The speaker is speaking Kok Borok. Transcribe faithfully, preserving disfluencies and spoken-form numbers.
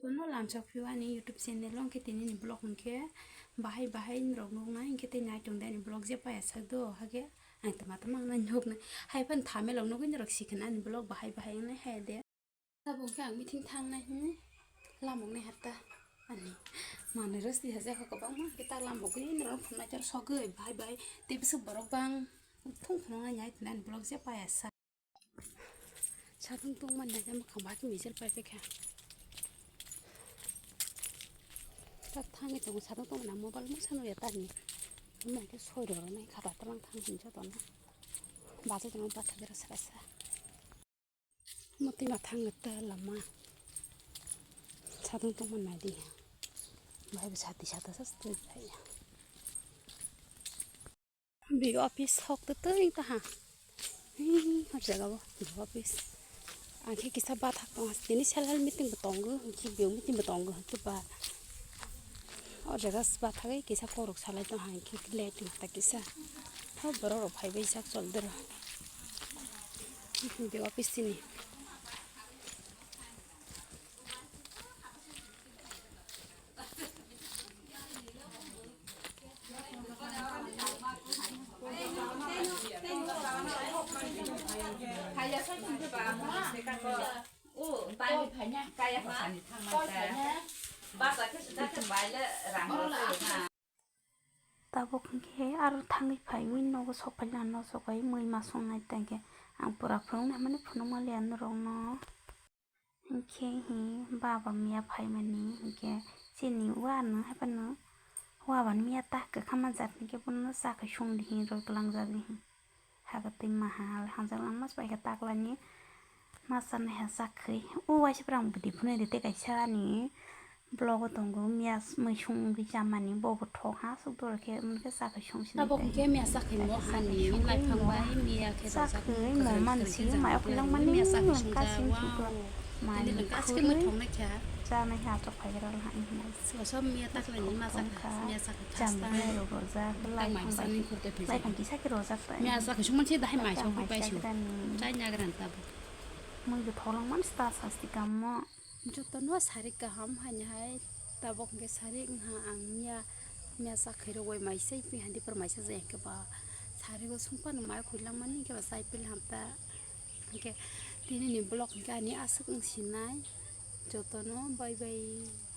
Kono lamchok phio ani YouTube channel o, hwnkhe tini ni vlog hwnkhe bahai bahai norok nuknai, hwnkhe tei nai tong di ani vlog je paya sak do, hake ang tama tama wngna nuknai. Hai phano thamel rok nugwi norok sikha ani vlog bahai bahai wngnai hai de. Tabuk hwnkhe ang meeting thangnai hwnwi lamok nai hata ani manwi rwsti hajakha kwbangma, hwnkhe ta lamok gwi norok phunai tor sogwi bahai bahai tei bwswk borok bang thung phunuknai nai tini ani vlog je paya sak. Satung tongmani naikhe mwkhang bahai khe mijil paipaikha. Tak thangwi tongo, satung tongmani ang mobile masa nuya tani. Omo khe soi rw rwnai kha, da twlang thang hinwi jotono. Bachai tongo batha bera sra sra. Omo twi ma thang ta lama. Satung tongmani naidi. Bahai bo sati sata sa twi phaiya. B O office hok twi twi ta ha. Hi, hor jaga bo B O office. Ang khe kisa bathak tong ha. Tini self help meeting bo tongo. Hwnkhe B O meeting bo tongo. Hwnkhe ba. O jaga se bathagwi kisa korok salai tong ha. Hwnkhe light ta kisa. Tho borok rok phai bai jak chol dero. B O office tini. Tabuk hwnkhe aro thangwi phaiwi nogo sok phaina, nogo sok pai mui ma songnai tei hwnkhe ang pura phunuknai hwnmani phunukma liya norokno. Hinkhe hi baba miya phaimani hinkhe chini uanw haiphano uabani miya ta kwkhama jat hinkhe bono chakhe songdi hi rw twlangjagwi hi. Haga twi maha hamjak langma se paikha taklani ma chanaiha chakhwi. O waisa phrang bwtwi phunui de tei kaisa ani vlog o tongo miya mui songwi chamani bobo thok ha aswk doro khe omo khe chakhwi songsinai. Tabuk hwnkhe miya chakhwi mo hani laifang bai miya khe chakhwi mo mansi mai okhwlangmani miya chakhwi songkha sini thwngkla. Mai khwrwi chanaiha achuk phaigra laha hinwi. Sob miya taklani ma chakhwi miya chakhwi chamani rok rojak laifang bai. Laifang kisa khe rojak tai. Miya chakhwi songmani se dahai mai songwi pai song. Chai nagran tabuk. Mui bo thoklangmani sta sasti kammo. Jotono sari kaham haini hai tabuk hwnkhe sari wngha ang miya miya chakhwi rogwi maisai phi handi por maisa jai hwnkhe ba sari o songphano mai khwlangmani hwnkhe ba chai pili hamta hwnkhe tini ni vlog hwnkhe ani aswk wng sinai jotono bye bye.